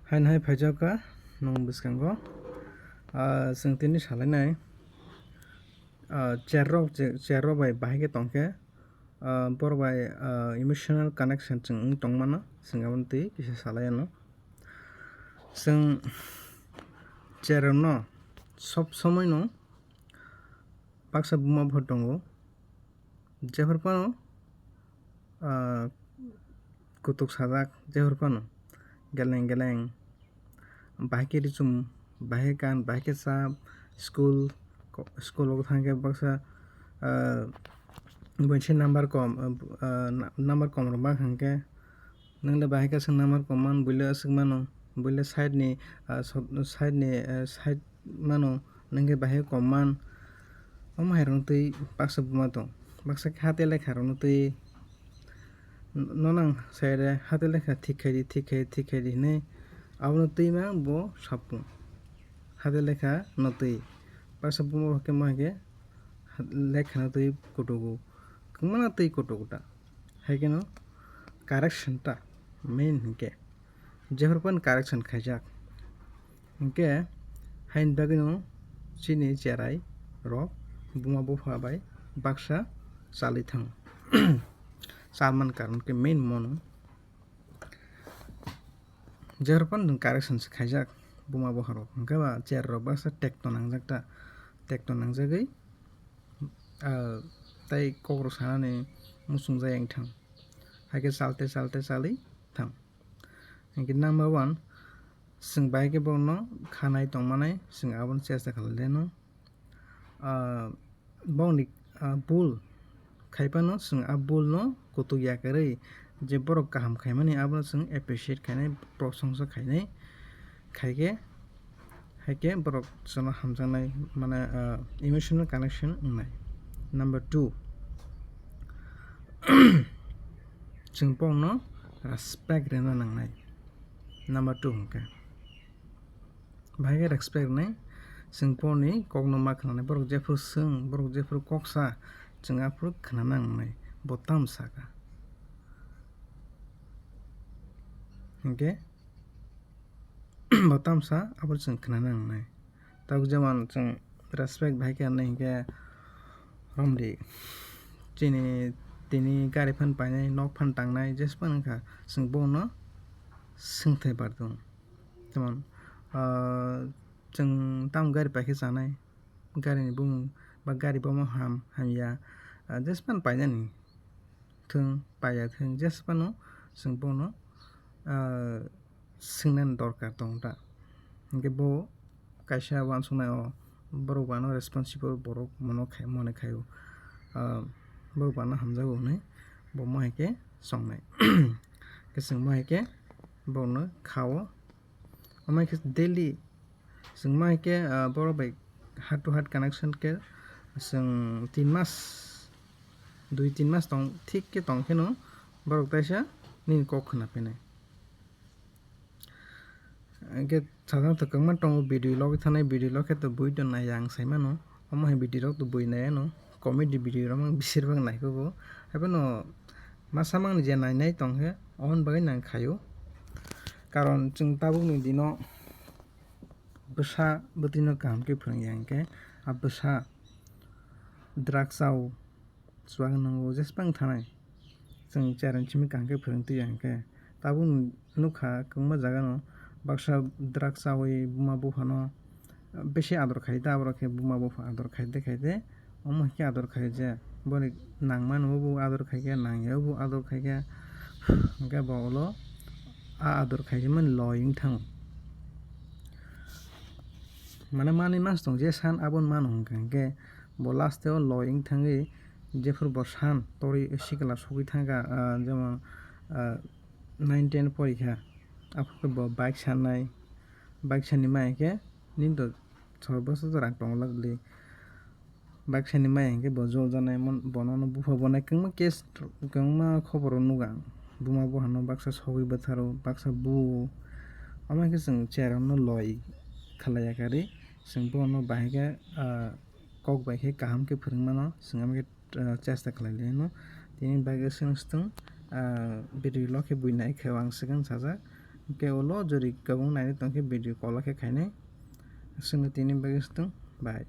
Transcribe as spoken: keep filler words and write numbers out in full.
Haino hai phaijak kha nwng bwskango, ah, chwng tini salainai, ah, chair rok, chair rok bai bahai khe tongkhe, ah, borok bai, ah, emotional connection chwng wng tongmano, chwng aboni twi kisa salai anw. Chwng chair rokno sob somoino baksa buma bo tongo, jephru phano, ah, kutuk sajak, jephru phano geleng geleng, bahai khe richum, bahai khe kan, bahai khe cha, school, school o thang khe baksa, ah, buini se number kom, ah, number kom rok ma hwnkhe, nwng le bahai kaisa number kom man, buile aswk mano, buile side ni, ah, side ni, ah, side mano, nwng khe bahai kom man. Omo hai rokno twi baksa buma tong, baksa khe hati lekha rokno twi no nang sai re, hati lekha thik khai di, thik khai di, thik khai di hinwi abono twi ma bo sapung. Hati lekha no twi baksa buma bo khe ma khe lekha no twi kutugo, kwmana twi kutugo ta. Hai kheno correction ta main hinkhe, jephru phano correction khaijak hinkhe, haini bagwino chini cherai rok buma bupha bai baksa chalwi thango. Chalman karon khe main mono. Jephru phano nwng correction se khaijak buma bupha rok, hwnkhe ba chair rok baksa tekto nangjak ta, tekto nangjagwi, ah, tei kok rok sanani muchungjak yang thang, hai khe chalte chalte chalwi thang. Hinkhe number one, chwng bahai khe borokno khanai tongmanai, chwng abono chesta khlai laino. Ah, bongni, ah, bul khai phano chwng a bul no kutuk ya kwrwi, je borok kaham khaimani abono chwng appreciate khainai, prosongsa khainai, khai khe, hai khe borok chwngno hamjaknai, mane, ah, emotional connection wngnai. Number two, chwng borokno respect rwna nangnai. Number two hwnkhe. Bahai khe respect rwnai, chwng borokni kokno ma khwnanai, borok jephru swng, borok jephru kok sa, chwng aphuru khwna nangnai, bo tamo sakha. Hinkhe bo tamo sa, aphuru chwng khwna nangnai. Tabuk jemon chwng respect bahai khe rwnai hinkhe, romdi, chini tini gari phan painai, nok phan tangnai, jesa phano wngkha, chwng bono swngthai bar tongo. Jemon, ah, chwng tamo gari paikhe chanai, gari ni bumung ba gari bomo ham hamya, ah, jesa phano painani thung, paiya thung, jesa phano chwng bono, ah, swngnani dorkar tongo ta. Hinkhe bo kaisa uansuknai o borok bo ano responsible borok mono khai, mone khaio, ah, borok bo ano hamjago hinwi bo mo hai khe songnai. Khe chwng mo hai khe borokno kha-o. Omo hai khe daily chwng ma hai khe, ah, borok bai heart to heart connection khe chwng tin mas, dui tin mas tong, thik khe tong kheno borok taisa nini kok khwna phinai. Hinkhe sajagto kwbangma tongo, video logwi thanai, video log khe to bui to nai ang sai mano. Omo hai video rok to bui nai ano, comedy video rok mang bisir bak nai khe bo. Haiphano masa mangni je nai nai tong khe, oboni bagwi nang khaio. Karon chwng tabukni dino bwsa bwtwino kaham khe phwrwng ya hinkhe, a bwsa drugs o chuwak nango, jesa phano thanai. Chwng chereng simi kaham khe phwrwng twi ya hinkhe, tabuk nukha kwbangma jaga no baksa drugs chawi buma buphano bisi ador khai ta, aborok khe buma bupha ador khaide khaide omo hai khe ador khai je. Boni nangmani bo ador khai khe, nangya bo ador khai khe, hinkhe bo ulo a ador khai mani loi wng thango. Mane manwi mans tong je san aboni mano hwnkha hinkhe bo last o loi wng thangwi jephru bo san torwi sikla sogwi thangkha, ah, jemon, ah, nine ten porikha, aphuru khe bo bike sannai, bike sani ma hinkhe nini to soi boso to rang tongla bwlwi. Baksa ni maya hinkhe bo jol janai, bono no bupha bo nai kwbangma case, kwbangma khobor o nugo ang. Buma buphano baksa sogwi bwtharo, baksa buo. Omo hai khe chwng chair rok no loi khlai ya kari, chwng bono bahai khe, ah, kok bai khe kaham khe phwrwng mano, chwng omo khe, ah, chesta khlai lai no. Tini bagwi chwng swtwng, ah, video lo khe buino hai khe ang swkang sajak. Hwnkhe ulo jori kwbang naina tongkhe video kola khe khainai. Aswkno tini bagwi swtwng. Bye.